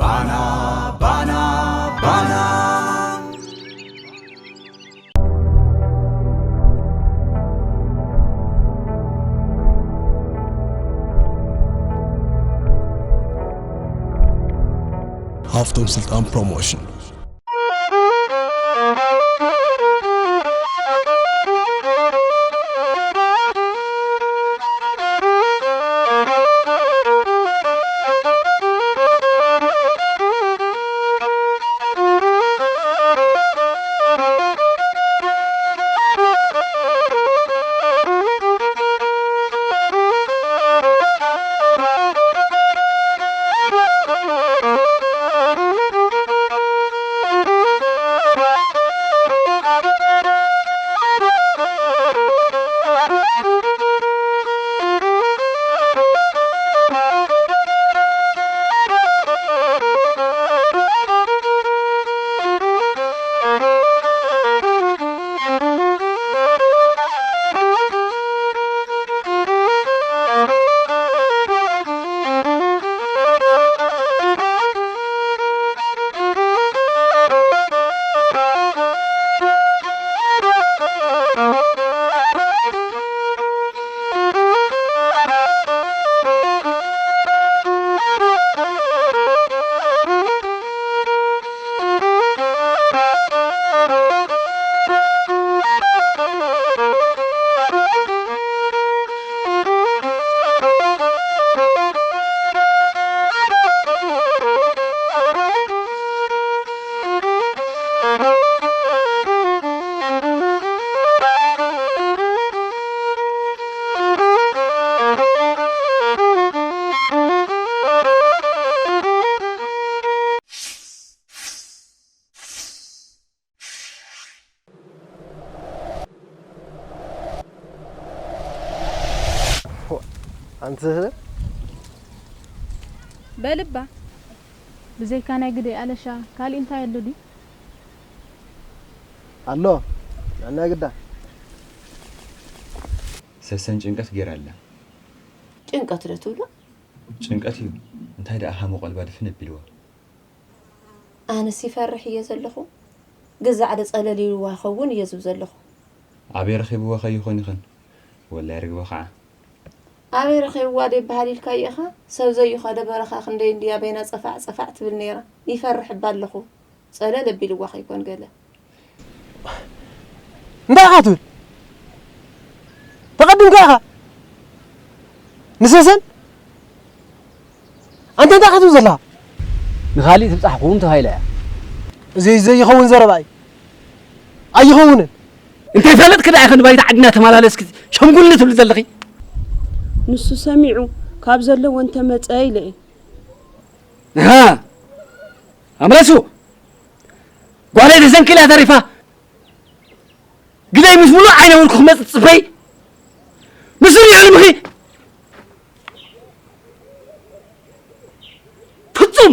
ባና ባና ባና። ሃፍቶም ስልጣን ፕሮሞሽን። ኣንቲ በልባ። ብዘይካ ናይ ግደይ ኣለሻ ካሊእ እንታይ ኣሎ ድዩ? ኣሎ። ንዕና ግዳ። ሰሰን ጭንቀት ገይራ ኣላ። ጭንቀት ዶ ትብሎ? ጭንቀት እዩ። እንታይ ደኣ ሃሞ ቀልባ ድፍን ኣቢልዋ። ኣነስ ይፈርሕ እየ ዘለኹ። ግዛዕ ዶ ጸለል ኢልዋ ይኸውን እየ ዝብል ዘለኹ። ኣበይ ረኺብዋ ከይኾን ይኽን? ወላይ ርግበ ኸዓ። ኣበይ ረኺብዋ ዶ ይበሃል ኢልካዮ ኢኻ? ሰብ ዘይኸዶ በረኻ ክንደይ እንድያ በይና ጸፋዕ ጸፋዕ ትብል ነይራ። ይፈርሕ እባ ኣለኹ። ጸለል ኣቢልዋ ከይኮን ገለ። እንታይ ኢኻ ትብል? ተቐዲምካ ኢኻ። ንሰሰን? ኣንታ እንታይ ኢኻ ትብል ዘለኻ? ንኻሊእ ትብጻሕ ክውን ተባሂላ እያ። እዚ ዘይኸውን ዘረባ እዩ። ኣይኸውንን። እንተይፈለጥኪ ደኣ ኢኺ ንባይታ ዓድና ተመላለስኪ ሸምጉልኒ ትብሊ ዘለኺ? ንሱ ሰሚዑ ካብ ዘለዎ እንተመጸ ኢለ እየ። ኣሃ። ኣምለሱ። ጓለይ ተሰንኪላ ተሪፋ። ግደይ ምስ ሙሉእ ዓይነ እውን ክመጽእ ትጽበይ? ምስ ርኡ ሕልምኺ ፍጹም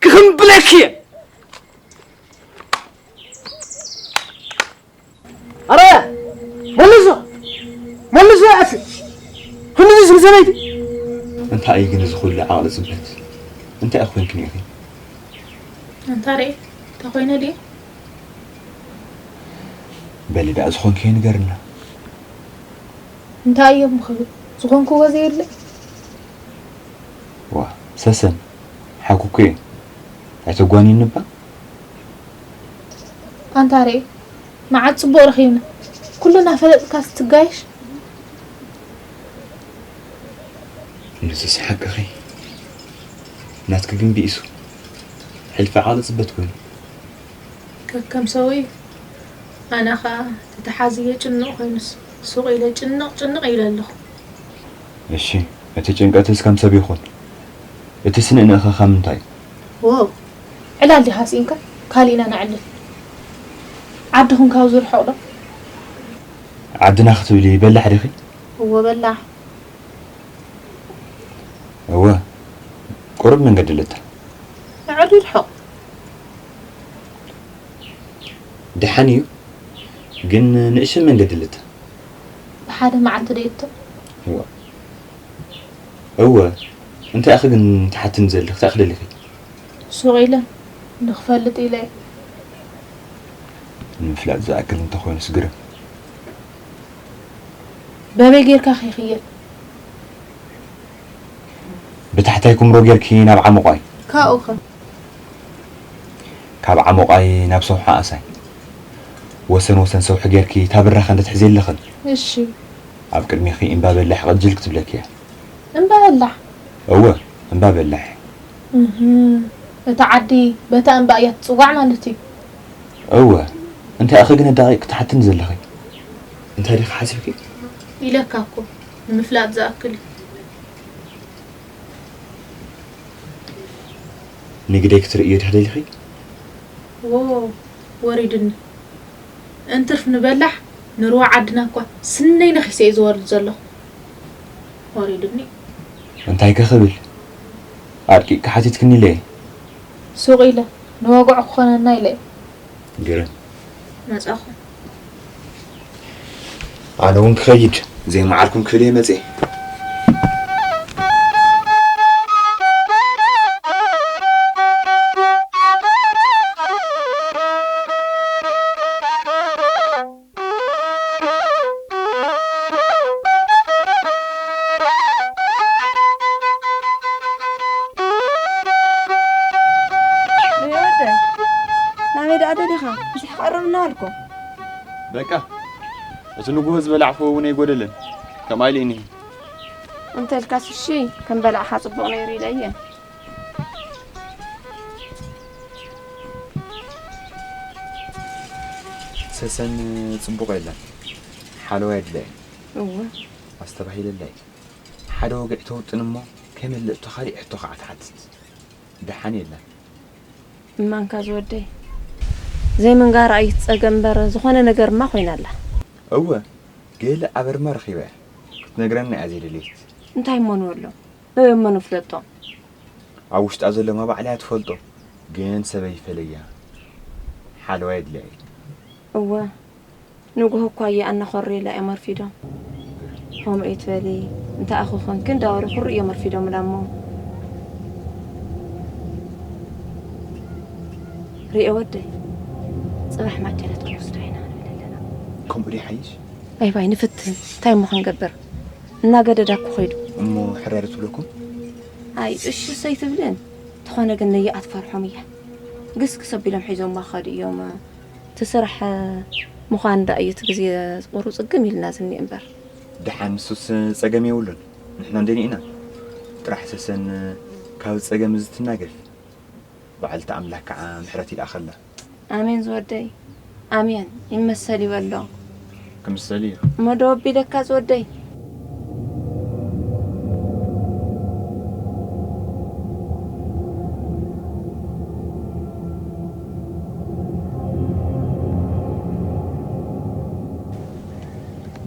ክኽንብለኪ እየ። ኣረ! መልሶ! መልሶ ይኣክል! ክንድዚ ስም ሰበይቲ! እንታይ እዩ ግን እዚ ኩሉ ዓቕሊ ጽበት? እንታይ እዩ ኮይንክን ኢኺ? ኣንታ ርኤ፣ እንታይ ኮይነ ድየ? በሊ ደኣ ዝኾንክዮ ንገርና። እንታይ እዮም ክብል? ዝኾንክዎ ዘየለ? ዋ፣ ሰሰን፣ ሓኩኩ እየ። ኣይተጓንይኒ እባ? ኣንታ ርኤ፣ መዓት ጽቡቕ ረኺብና። ኩሉ እናፈለጥካስ ትጋየሽ? ንሱስ ሓቅኺ። ናትኪ ግን ቢኢሱ። ሕልፊ ዓቕሊ ጽበት ኮይኑ። ከከም ሰው እዩ። ኣነ ኸኣ ተተሓዝየ ጭኑቕ ኮይኑስ ሱቕ ኢለ ጭንቕ ጭንቕ ኢለ ኣለኹ። እሺ፣ እቲ ጭንቀትስ ከም ሰብ ይኹን። እቲ ስንእንእኸ ካብ ምንታይ? ዎው! ዕላል ዲኻ ስኢንካ? ካሊእና ነዕልል። ዓድኹም ካብዚ ርሑቕ ዶ? ዓድና ክትብሊ በላሕ ዲኺ? እወ በላሕ። እወ፣ ቁሩብ መንገዲ ኣለታ። ንዕኡ ርሑቕ። ደሓን እዩ፣ ግን ንእሽቶ መንገዲ ኣለታ። ብሓደ መዓልቲ ዶ የቶ? እወ። እወ፣ እንታይ ኢኺ ግን ትሓትኒ ዘለኺ? እንታይ ኢኺ ደሊኺ? ሱቕ ኢለ ንኽፈልጥ ኢለ እየ። ንምፍላጥ ዝኣክል እንተኾይኑስ ግርም። በበይ ጌርካ ከይኽየል? ብታሕታይ ኩምሮ ጌርኪ ናብ ዓመቋይ። ካብኡ ኸ? ካብ ዓመቋይ ናብ ሰውሒ ኣሳይ። ወሰን ወሰን ሰውሒ ጌርኪ እታ ብራኸ እንተትሕዚ ኣለኽን። እሺ። ኣብ ቅድሚኺ እምባ በላሕ ቕጅል ክትብለኪ እያ። እምባ በላሕ? እወ፣ እምባ በላሕ። እህ፣ እታ ዓዲ በታ እምባ እያ ትጽዋዕ ማለት እዩ። እወ፣ እንታይ ኢኺ ግን ደቂቕ ክትሓትኒ ዘለኺ? እንታይ ዲኺ ሓሲብኪ? ኢለካ እኮ፣ ንምፍላጥ ዝኣክል እዩ። ንግደይ ክትርእዮ ዲኺ ደሊኺ? ዎ፣ ወሪድኒ። እንትርፍ ንበላሕ ንሩባ ዓድና እኳ ስነይ ነኺሰ እየ ዝወርድ ዘለኹ። ወሪድኒ። እንታይ ከ ክብል? ኣድቂቕኪ ሓቲትክኒ ኢለ እየ። ሱቕ ኢለ ንወግዑ ክኾነና ኢለ እየ። ግርም። መጻኹ። ኣነ እውን ክኸይድ ዘይመዓልኩም ክብል እየ መፅየ። ወደይ ናበይ ደኣ ደሊኻ? ብዙሕ ክቐርብ እናበልኩ። በቃ እቲ ንጉሆ ዝበላዕኽዎ እውን ኣይጎደለን። ከምኣ ኢለ እኒሀ። እንተልካስ እሺ፣ ከም በላዕኻ ጽቡቕ ነይሩ ኢለ እየ። ሰሰን ጽቡቕ የለን። ሓለዋ የድለ እዩ። እወ። ኣስተባሂለላ እዩ። ሓደ ወግዒ ተውጥን እሞ ከይመልእ እቶ ካሊእ ሕቶ ከዓ ትሓትት። ደሓን የለን። እማንካ ዝወደይ ዘይምንጋራ እዩ ጸገም እምበር ዝኾነ ነገርማ ኮይና ኣላ። እወ ገለ ኣበርማ ረኺበ ክትነግረና እያ ዘይደለየት። እንታይ እሞ ንበሎ በበይ እሞ ንፍለጦ። ኣብ ውሽጣ ዘሎ እማ ባዕላ እያ ትፈልጦ ግን ሰበይ ፈለያ ሓለዋ የድልያ እዩ። እወ ንጉሆ እኳ እየ ኣናኾርየላ እዮም ኣርፊዶም። ከምኡ ኣይትበሊ፣ እንታይ ኣኹ ኾንኪ እንዳበሉ ክርኢ እዮም ኣርፊዶምላ እሞ። ርኤ ወደይ፣ ጽባሕ ማጀላት ክንወስዳ ኢና ክንብል ኣለና። ከምኡ ዶ ይሓይሽ? ኣይባይ ንፍትን፣ እንታይ እሞ ክንገብር? እናገደዳ እኮ ኸይዱ። እሞ ሕራር ትብለኩም? ኣይ እሺ ሰይትብልን፣ ተኾነ ግን ነየኣት ፈርሖም እያ። ግስግስ ኣቢሎም ሒዞማ ኸዱ እዮም። እቲ ስራሕ ምዃን ደኣ እዩ እቲ ግዜ ቁሩ ጽግም ኢልና ዝኒኤ እምበር። ደሓን ንሱስ ጸገም የብሉን። ንሕና እንዴኒ ኢና። ጥራሕ ሰሰን ካብ ጸገም እዚ ትናገፍ። በዓልቲ ኣምላክ ከዓ ምሕረት ይልኣኸላ። ኣሜን ዝወደይ ኣሜን። ይመሰል ይበሎ። ክምሰል እዩ። እሞ ዶ ኣቢለካ ዝወደይ።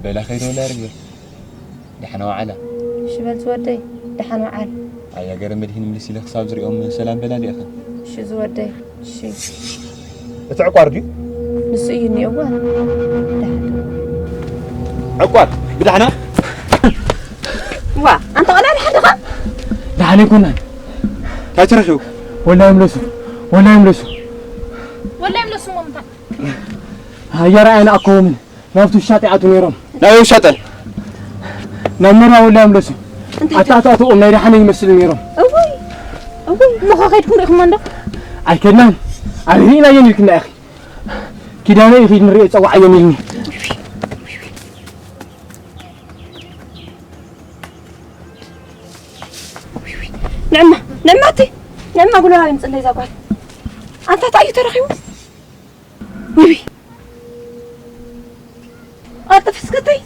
በላ ከይደ ወላ ርግበ ደሓን ዋዓላ። እሺ በል ዝወደይ ደሓን ዋዓል። ኣያ ገረ መድሂን ምልስ ኢለ ክሳብ ዝሪኦም ሰላም በላ ሊእኸ። እሺ ዝወደይ እሺ። እቲ ዕቋር ድዩ? ንሱ እዩ እኒኦዋ። ደሓን ዕቋር ብዳሕና ዋ ኣንተ ቆልዓ ደሓን ዲኻ? ደሓን ኣይኮናን። እንታይ ተረኺቡ? ወላይ ምለሱ ወላይ ምለሱ። ወላይ ምለሱ ሞምታ ኣያ ረኣየን ኣኮምን ናብቲ ውሻጠ ይኣትዉ ነይሮም። ናበይ ውሻጠ? ናብ መርዋ ወላ ይምለሱ። ኣተኣታትኦም ናይ ደሓነ ይመስሉ ነይሮም። እውይ እውይ እሞ ከ ከይድኩም ርኢኹሞ እንዶ? ኣይከድናን። ኣርኢናየን ኢልክና ኢኺ። ኪዳነ እዩ ኺድ ንሪኦ ይጸዋዓዮም ኢልኒ። ንዕማ ንዕማ እቲ ንዕማ ጉልባብ ይምፅለይ እዛ ጓል። ኣንታ እንታይ እዩ ተረኺቡ? ውይ ውይ። ኣጥፍ እስከተይ።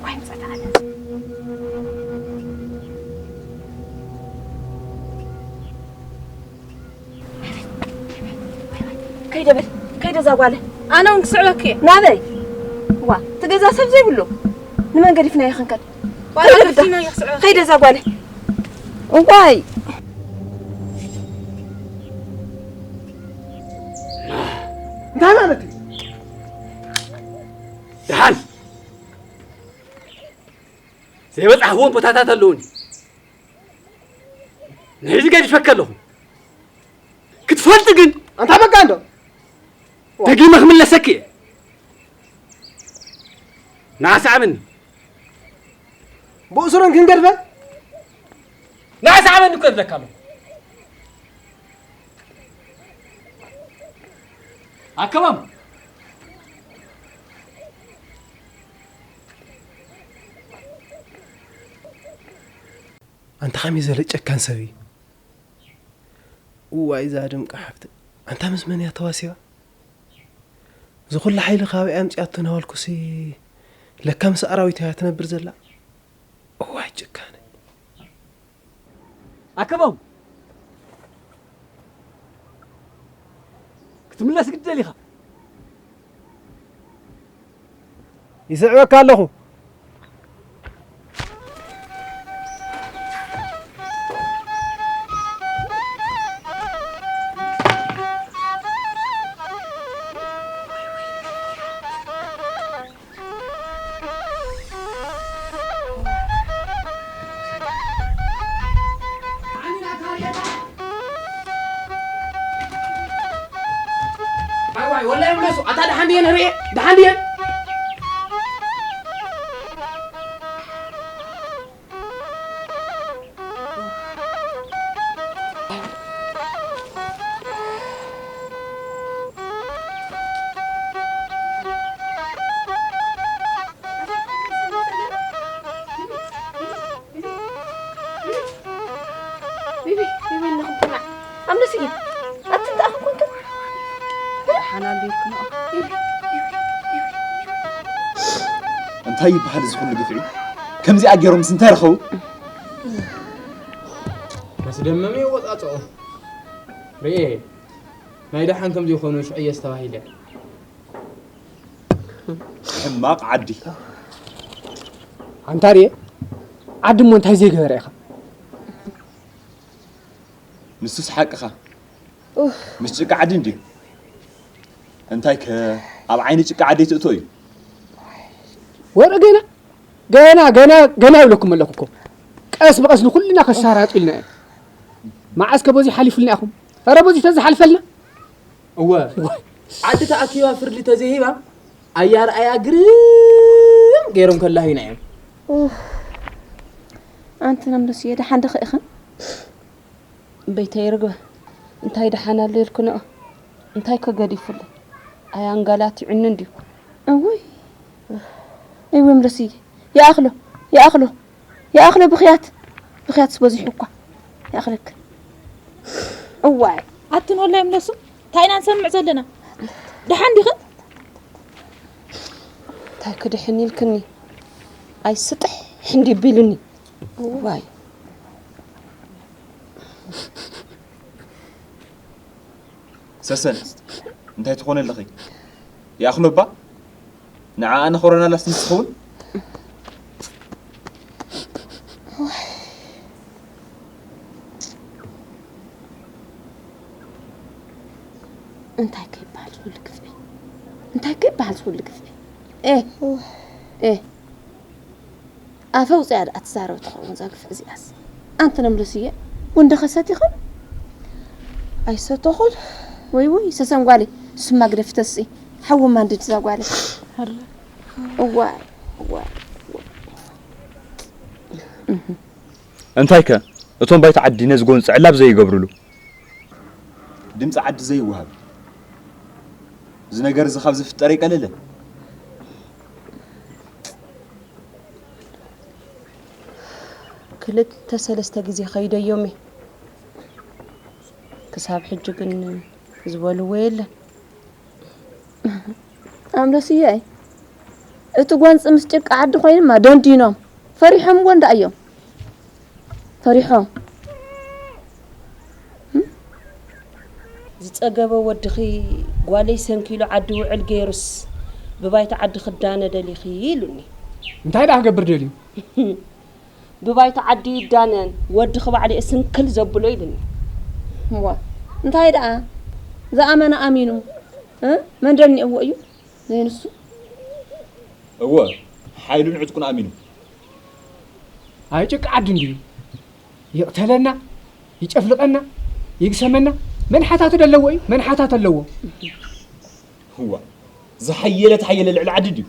ዋይ ምጻታ ኣለ። ከይደ በል ከይደ እዛ ጓለ። ኣነ እውን ክስዕበኪ እየ። ናበይ? ዋ እቲ ገዛ ሰብ ዘይብሉ ንመን ገዲፍናዮ ክንከድ? ዋላ ከይደ ግዳ። ገዲፍናዮ ክስዕበኪ። ከይደ እዛ ጓለ። እዋይ እንታይ ማለት እዩ? ደሓን ዘይበጻሕዎም ቦታታት ኣለዉኒ። ንሕዚ ገዲፈኪ ኣለኹ። ክትፈልጢ ግን ኣንታ በቃ እንዶ። ደጊመ ክምለሰኪ እየ። ንዓ ሰዓበኒ። ብእሱረን ክንገድፈን? ንዓ ሰዓበኒ እኮ እብለካ ኣለኹ። ኣከባም። ኣንታ ከመይ ዝበለ ጨካን ሰብ እዩ። እዋይ እዛ ድምቂ ሓፍቲ። ኣንታ ምስ መን እያ ተዋሲባ? እዚ ኩሉ ሓይሊ ካበይ ኣምጺኣቶ እናበልኩሲ ለካ ምስ ኣራዊት እያ ትነብር ዘላ። እዋይ ጭካነ። ኣከባም። ክትምለስ ግደል ኢኻ። ይስዕበካ ኣለኹ። ዋይ ዋይ ወላሂ ምለሱ ኣታ ደሓን ድየን ርኤ ደሓን ድየን። ቢቢ ቢቢ እንኹም ኩና ኣምለስ እየ ኣቲ እንተኣኹም ኮንክን ሓላል ይኩኖ እንታይ ይበሃል እዚ ኩሉ ግፍዒ? ከምዚኣ ገይሮምስ እንታይ ረኸቡ? መስደመም ይወጣጽኦ ርኤ ናይ ደሓን ከምዚ ይኾኑ ሽዕየስ ተባሂለ። ሕማቕ ዓዲ። ኣንታ ርኤ ዓዲ እሞ እንታይ ዘይገበረ ኢኻ? ንሱስ ሓቅኻ። ኡፍ። ምስ ጭቃ ዓዲ እንድዩ። እንታይከ ኣብ ዓይኒ ጭቃ ዓዲ ትእቶ እዩ። ወረ ገና ገና ገና ገና ይብለኩም ኣለኩ እኮ። ቀስ ብቐስ ንኹልና ከሻራጡ ኢልና እዮም። መዓስ ከ በዚ ሓሊፉልና ኢኹም? ኧረ በዚ ተዝሓልፈልና። እወ። ዓዲ ተኣኪባ ፍርዲ ተዘይሂባ ኣያርኣያ ግርም ገይሮም ከላህዩና እዮም። ኡፍ። ኣንቲ ነምለስየ ደሓን ዲኺ ኢኽን? በይተይ ርግበ እንታይ ደሓን ኣሎ ኢልክንኦ እንታይ ከገዲፉለይ ኣያንጋላቲዑኒ እንድዩ። እውይ እውይ ምለስየ ይኣኽሎ ይኣኽሎ ይኣኽሎ ብኽያት ብኽያትስ በዚሑ እኳ ይኣኽለክን። እዋይ ኣትን ወላይ ምለሱ እንታይ ኢና ንሰምዕ ዘለና? ደሓን ዲኽን? እንታይ ክድሕን ኢልክኒ ኣይስጥሕ እንዲ ቢሉኒ። ዋይ ሰሰን እንታይ ትኾኒ ኣለኺ? ይኣኽሎ እባ ንዓኣ ነኾረናላስ ንስኺ እውን እንታይ ከይበሃል ዝኹሉ ግፍዒ እንታይ ከይበሃል ዝኹሉ ግፍዒ ኤህ ኤህ ኣፈ ውፅያ ደኣ ትዛረብ ትኸውን እዛ ግፍዒ እዚኣስ ኣንቲ ነምልስየ ቡን ዶ ከሰቲኽን ኣይሰተኹን ወይ ወይ ሰሰን ጓለይ ስማ ግደፊ ተስኢ ሓዊ ማንድድ እዛ ጓለይ እዋይ እዋይ እንታይ ከ እቶም ባይታ ዓዲ ነዚ ጎንፂ ዕላብ ዘይገብርሉ ድምፂ ዓዲ ዘይወሃብ እዚ ነገር እዚ ካብ ዝፍጠር ኣይቀለለን ክልተ ሰለስተ ግዜ ከይደዮም እየ ክሳብ ሕጂ ግን ዝበልዎ የለን ኣምለስየይ እቲ ጎንፂ ምስ ጭቃ ዓዲ ኮይንማ ደንዲኖም ፈሪሖምዎ እንዳ እዮም ፈሪሖም ዝጸገበ ወድኺ ጓለይ ሰንኪሉ ዓዲ ውዕል ገይሩስ ብባይታ ዓዲ ክዳነ ደሊኺ ኢሉኒ። እንታይ ደኣ ክገብር ደልዩ? ብባይታ ዓዲ ይዳነን ወድኺ ባዕሉ እየ ስንክል ዘብሎ ኢሉኒ። እዋ እንታይ ደኣ ዝኣመነ ኣሚኑ እ መን ደኒእዎ እዩ ዘይንሱ። እወ ሓይሉን ዕጥቁን ኣሚኑ። ኣይ ጭቃ ዓዲ እንድዩ ይቕተለና ይጨፍልቐና፣ ይግሰመና። መን ሓታቱ ደለዎ እዩ? መን ሓታቱ ኣለዎ? ህዋ ዝሓየለ ተሓየለ ልዕሊ ዓዲ ድዩ?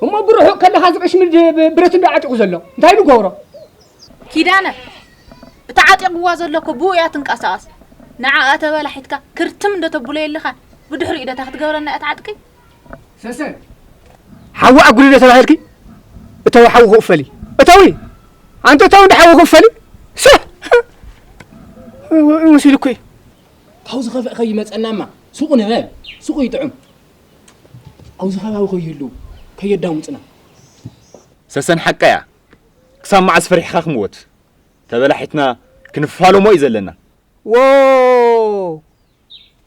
እሞ ብርሑቕ ከለኻ ዝቕሽሚ ድ- ብ- ብረት እንዶ ዓጢቑ ዘሎ እንታይ ንገብሮ? ኪዳነ፣ እታ ዓጢቕዋ ዘሎ እኮ ብኡ እያ ትንቀሳቐስ። ንዓኣ ተበላሒትካ ክርትም እንዶ ተብሎ የለኻን። ብድሕሪኡ ዶ እንታይ ክትገብረና እያ ትዓጥቂ? ሰሰን ሓዊ ኣጉዲ ዶ ተባሂልኪ? እተዊ ሓዊ ክቕፈሊ እተዊ ኣንቲ እተዊ እንዶ ሓዊ ክቕፈሊ ስሕ መሲሉ እኮ እዩ። ካብዚ ከፍእ ከይመፀናማ ሱቑ ንበል። ሱቑ ይጥዑም። ኣብዚ ከባቢ ከይህሉ ከየዳምፅና። ሰሰን ሓቃ እያ። ክሳብ መዓስ ፈሪሕኻ ክምወት? ተበላሒትና ክንፋለሞ እዩ ዘለና። ዎ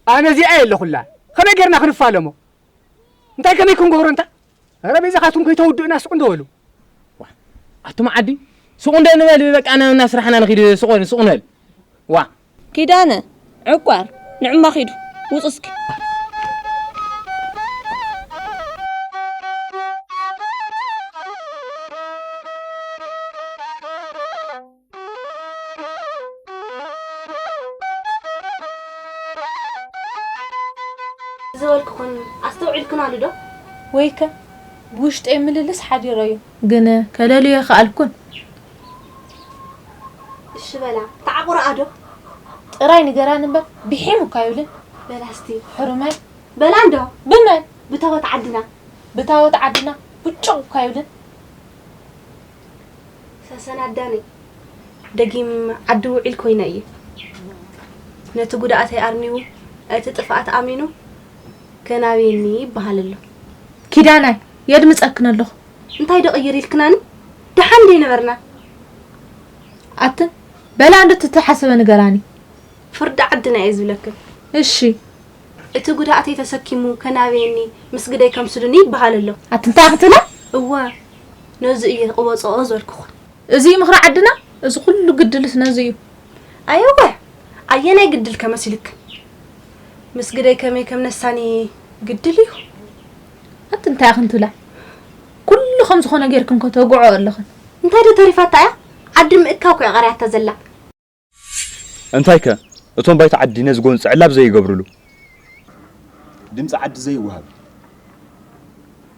ኣነ እዚኣ የለኹላ ከመይ ጌርና ክንፋለሞ? እንታይ ከመይ ክንገብሮ እንታ? ኧረ በይዛኻትኩም ከይተውድኡና ስቕ እንዶ በሉ። ኣቱም ዓዲ ሱቕ እንደ ንበል በቃ ናብ ናብ ስራሕና ንኺድ ሱቕ ሱቕ ንበል። ዋ ኪዳነ ዕቋር ንዕማ ኺዱ ውፁ እስኪ። ዝበልኩኽን ኣስተውዒልክናሉ ዶ? ወይከ ብውሽጠይ ምልልስ ሓዲረዮ ግን ከለልዮ ኣይኸኣልኩን። እሺ በላ ተዓቑራኣ ዶ? ጥራይ ንገራኒ እምበር ብሒም እኳ ኣይብልን። በላ እስቲ ሕሩመይ በላ እንዶ ብመን ብታወት ዓድና ብታወት ዓድና ብጭቕ እኳ ኣይብልን። ሰሰን ኣዳነይ ደጊም ዓዲ ውዒል ኮይነ እየ። ነቲ ጉድኣተይ ኣርኒቡ እቲ ጥፍኣት ኣሚኑ ከናብየኒ ይበሃል ኣሎ። ኪዳናይ የድምፀክን ኣለኹ። እንታይ ዶ ቅይር ኢልክናኒ? ደሓን ዶ ይነበርና? ኣትን በላ እንዶ ትተሓሰበ ንገራኒ። ፍርዲ ዓድና እየ ዝብለክን። እሺ እቲ ጉድኣተይ ተሰኪሙ ከናብየኒ ምስ ግደይ ከምስሉኒ ይበሃል ኣሎ። ኣቲ እንታይ ክትብላ? እወ ነዚ እየ ቅወፅኦ ዝበልኩኽን። እዚ ምኽሪ ዓድና እዚ ኩሉ ግድልስ ነዚ እዩ። ኣየወ ኣየናይ ግድል ከመሲልክን? ምስ ግደይ ከመይ ከም ነሳኒ ግድል እዩ። ኣቲ እንታይ ኢኽን ትብላ? ኩሉ ከም ዝኾነ ጌርክን ከተውግዖ ኣለኽን። እንታይ ዶ ተሪፋታ እያ? ዓዲ ምእካብ እኮ እያ ቀርያታ ዘላ። እንታይ ከ እቶም ባይታ ዓዲ ነዚ ጎንፂ ዕላብ ዘይገብርሉ? ድምፂ ዓዲ ዘይወሃብ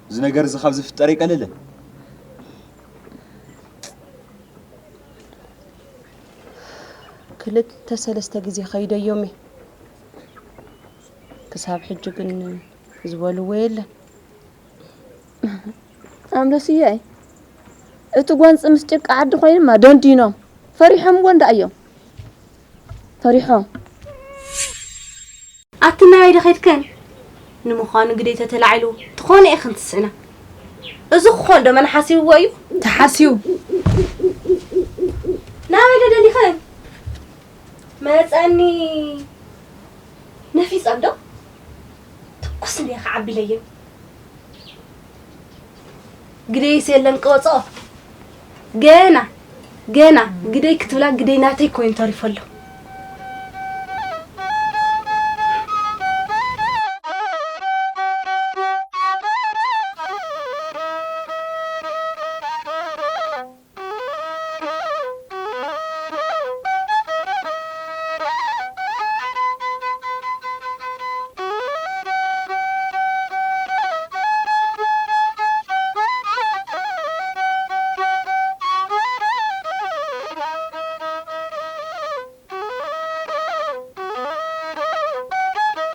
እዚ ነገር እዚ ካብ ዝፍጠር ይቀልልን። ክልተ ሰለስተ ግዜ ከይደዮም እየ ክሳብ ሕጂ ግን ዝበልዎ የለን። ኣምለስየይ እቲ ጎንፂ ምስ ጭቃ ዓዲ ኮይንማ ደንዲኖም ፈሪሖም ጎንዳ እዮም ፈሪሖም። ኣቲ ናበይ ዶ ከይድክን? ንምዃኑ ግደይ ተተላዒሉ ትኾነ ኢኽን ትስእና። እዚ ክኾን ዶ መን ሓሲብዎ እዩ? ተሓሲቡ። ናበይ ዶ ደሊኽን? መፀኒ ነፊፀ ዶ? ትኩስ እንድየ ክዓቢ ኢለየን። ግደይስ የለን ክወፅኦ። ገና ገና ግደይ ክትብላ ግደይ ናተይ ኮይኑ ተሪፉ ኣሎ።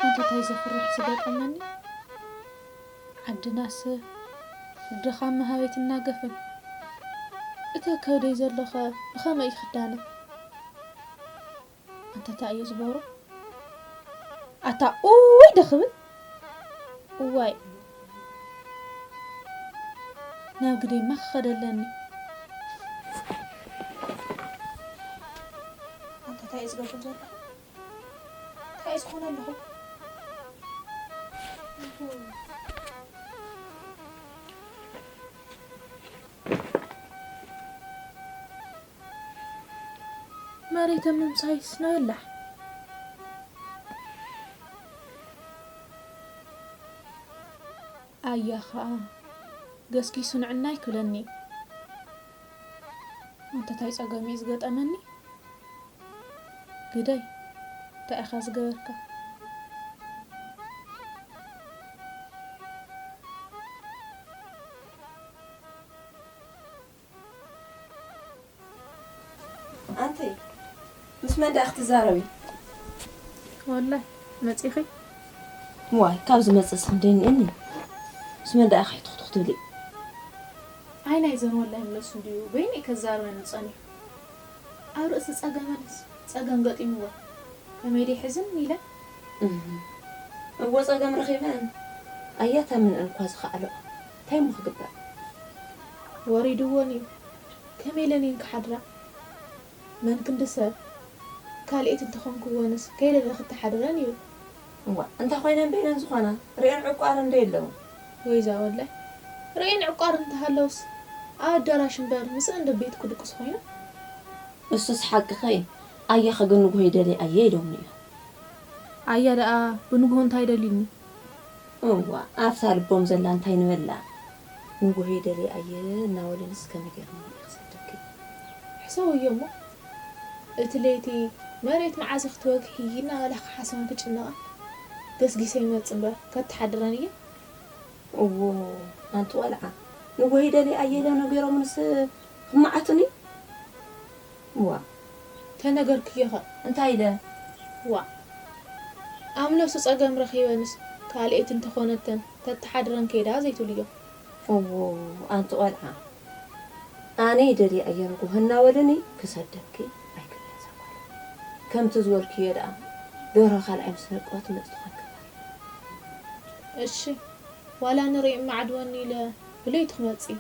ኣንታ ታይ ዘፍርሕ ዝገጠመኒ። ዓድናስ ድኻም መሃበይ ትናገፍን። እቲ ኣብ ከብደይ ዘሎኸ ብኸመይ እዩ ክዳነ? ኣንታ ታይ እየ ዝገብሮ? ኣታ ኡይ ዶ ክብል? እዋይ ናብ ግደይማ ክኸደ ኣለኒ። ኣንታ ታይ እየ ዝገብር ዘለኹ? እንታይ እየ ዝኾነ ኣለኹ? መሬተ ምምሳይስ ናበላ ኣያ ኸኣ ገስጊሱ ንዕናይ ክብለኒ። ኣንታ ታይ ጸገም እዩ ዝገጠመኒ? ግደይ፣ እንታይ ኢኻ ዝገበርካ? ኣንቲ፣ ምስ መን ደኣ ክትዛረቢ? ወላሂ፣ መጺኺ? ዋይ፣ ካብ ዝመጽእስ ክንደይ እኒአኒ? ምስ መን ደኣ ክትኹትኹ ትብሊ? ኣይ፣ ናይዘን ወላሂ ምለሱ እንድዩ፣ በይነይ ከዛርበኒ ጸኒሑ። ኣብ ርእሲ ጸገመንስ ጸገም ገጢምዎ። ከመይ ደይ ሕዝን ኢለ? እህ። እዎ ጸገም ረኺበን። ኣያ ታምንአን እኳ ዝኸኣለኦ። እንታይ እሞ ክግበር? ወሪድወን እዩ። ከመይ ኢለን እየን ክሓድራ? መን ክንዲ ሰብ? ካልኤት እንተኾንክወንስ ከይደለ ክተሓድረን እዩ። እዋ፣ እንታይ ኮይነን በይነን ዝኾና? ርእየን ዕቋረን ዶ የለውን? ወይዛ ወላይ፣ ርእየን ዕቋር እንተሃለውስ ኣብ ኣዳራሽ እምበር ምስአን ዶ ቤት ክድቅስ ኮይነን? እሱስ ሓቅኺ። ኣያኺ ግን ንጉሆ ይደልየ ኣየ ኢሎምኒ እዮም። ኣያ ደኣ ብንጉሆ እንታይ ደልዩኒ? እዋ፣ ኣብታ ልቦም ዘላ እንታይ ንበላ? ንጉሆ ይደልየ ኣየ እናበለንስ ከመይ ገይሮም እዮም ክሰደኪ? ሕሰብዮ እሞ፣ እቲ ለይቲ መሬት መዓዝ ክትወግሒ እናበላ ክሓስባን ክጭነቓን፣ ገስጊሰ ይመጽእ እምበር ከትሓድረን እየ። እዎ፣ ኣንቲ ቆልዓ፣ ንጉሆ ይደልየ ኣየ ኢሎም ነጊሮምንስ ክመዓቱኒ? እዋ። ተነገርክዮ ኸ? እንታይ ኢለ? ዋ። ኣምለሱ ጸገም ረኺበንስ ካልኤት እንተኾነተን ተተሓድረን ከይዳ ዘይትብልዮ? እዎ፣ ኣንቲ ቆልዓ። ኣነ ይደልያ እየ ንጉሆ እናበሉኒ ክሰደኪ ኣይክእልን እዛ ጓል። ከምቲ ዝበልክዮ ደኣ ደርሆ ካልኣይ ምስ ነቀወት ምእንቲ ትኾን ክባል። እሺ፣ ዋላ ንርኢ እምዓድወኒ ኢለ ብለይቲ ክመጽእ።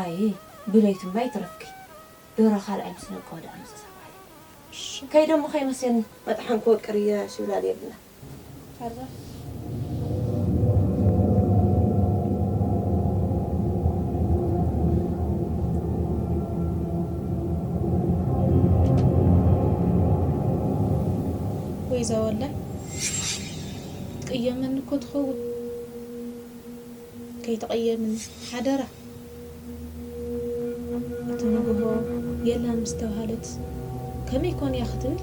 ኣይ፣ ብለይቲ እምባ ይትረፍኪ። ደርሆ ካልኣይ ምስ ነቀወ ደኣ ምጽእ እዛ ጓል። እሺ። ከይደ እሞ ከይመሴኒ መጥሓን ክወቅር እየ ሽብላል የብልና። ኣረ። ወይዛ ወላይ፣ ትቅየመኒ እኮ ትኸውን። ከይትቐየምኒ ሓደራ። እቲ ንግሆ የላን ምስ ተባህለት ከመይ ኮን እያ ክትብል?